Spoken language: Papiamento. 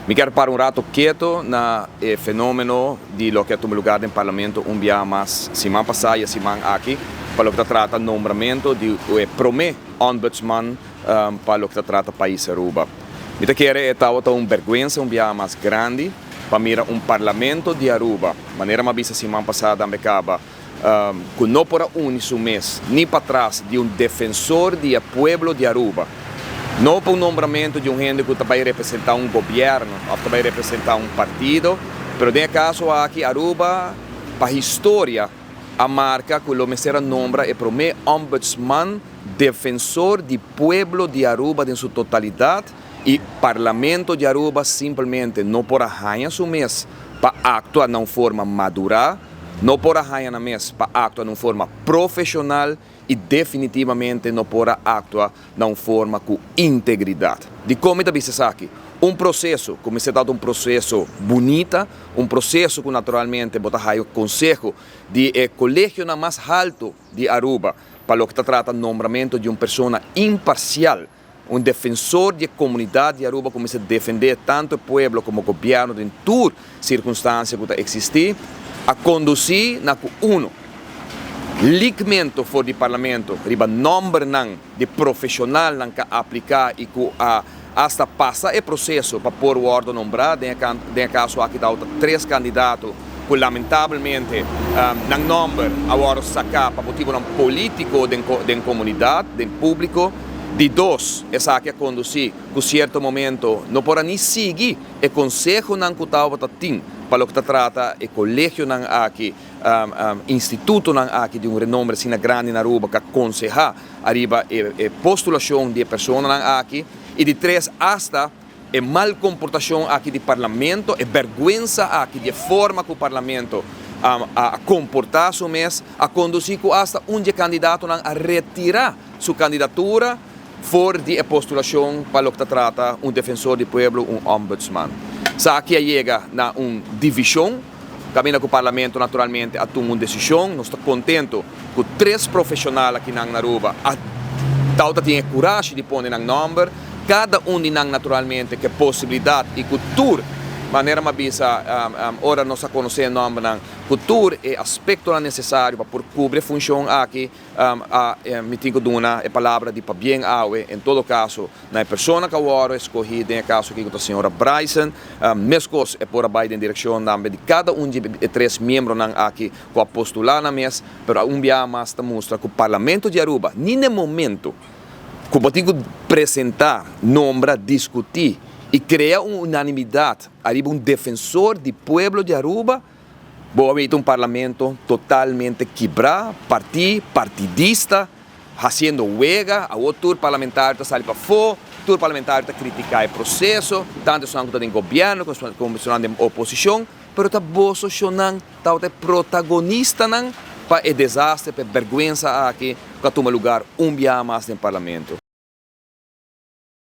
Mi kier para un rato keto na e fenomeno di loke a tuma lugar den Parlamento un biaha mas siman pasa y e siman aki pa loke ta trata nombramento di e prome Ombudsman pa loke ta trata pais Aruba. Mi ta kere e tabata un berguensa un biaha mas grandi pa mira un Parlamento di Aruba, manera mi a bisa siman pasa tambe caba, cu no por a uni su mes ni patras di un defensor di e pueblo di Aruba. No pa un nombramento di un hende cu ta bay representa un gobierno of ta bay representa un partido, pero den e caso aki Aruba pa historia a marca cu lo mester a nombra e prome Ombudsman defensor di pueblo di Aruba den su totalidad y Parlamento di Aruba simplemente no por a haya su mes pa actua na un forma madura, no por a haya nan mes pa actua na un forma profesional y definitivamente no por a actua na un forma cu integridad. Dicon mi ta bisa esaki? Un proceso cu mester ta un proceso bunita, un proceso cu naturalmente bo ta haya conseho di e colegionan mas halto di Aruba pa loke ta trata nombramento di un persona imparcial, un defensor di e comunidad di Aruba cu mester defende tanto e pueblo como gobierno den tur circunstancia cu ta existi, a conduci na cu uno, leakmento for di Parlamento riba nombernan di profesionalnan cu a aplica y cu a hasta pasa e proceso pa por wordo nombra, den e caso aki tawata tres candidato cu lamentablemente nan nomber a wordo saca pa motibonan politico den comunidad, den publico. Di dos, esaki a conduci cu cierto momento no por a ni sigui e consehonan cu tawata tin pa loke ta trata e colegionan aki, institutonan aki di un renombre asina grandi na Aruba cu a conseha ariba e postulacion di e personanan aki. Y di tres, hasta e mal comportacion aki di Parlamento, e berguensa aki di e forma cu Parlamento a comporta su mes, a conduci cu hasta un di e candidatonan a retira su candidatura for di e postulacion pa loke ta trata un defensor di pueblo, un ombudsman. Esaki a yega na un division, caminda cu Parlamento naturalmente a tuma un decision. Nos ta contento cu tres profesional akinan na Aruba a tawata tin e curashi di pone nan nomber. Cada un di nan naturalmente cu e posibilidad y cu tur, manera mi a bisa ora nos a conoce e nombernan, cu tur e aspectonan necesario pa por cubri e funcion aki, a mi tin cu duna e palabra di pabien awe en todo caso na e persona cu a worde escogi, den e caso aki cu ta señora Bryson. Mescos e por a bay den direccion tambe di cada un di e tres miembronan aki cu a postula nan mes, pero un biaha mas ta mustra cu Parlamento di Aruba ni na e momento cu bo tin cu presenta, nombra, discuti y crea un unanimidad ariba un defensor di pueblo di Aruba, bo a weta un Parlamento totalmente kibra, parti, partidista, haciendo wega. Awor tur parlamentario ta sali pafó, tur parlamentario ta critica e proceso, tanto esunnan cu ta den gobierno como esunnan den oposicion, pero ta boso shonnan tabata e protagonistanan pa e desastre, pa e berguensa aki cu a tuma lugar un biaha mas den Parlamento.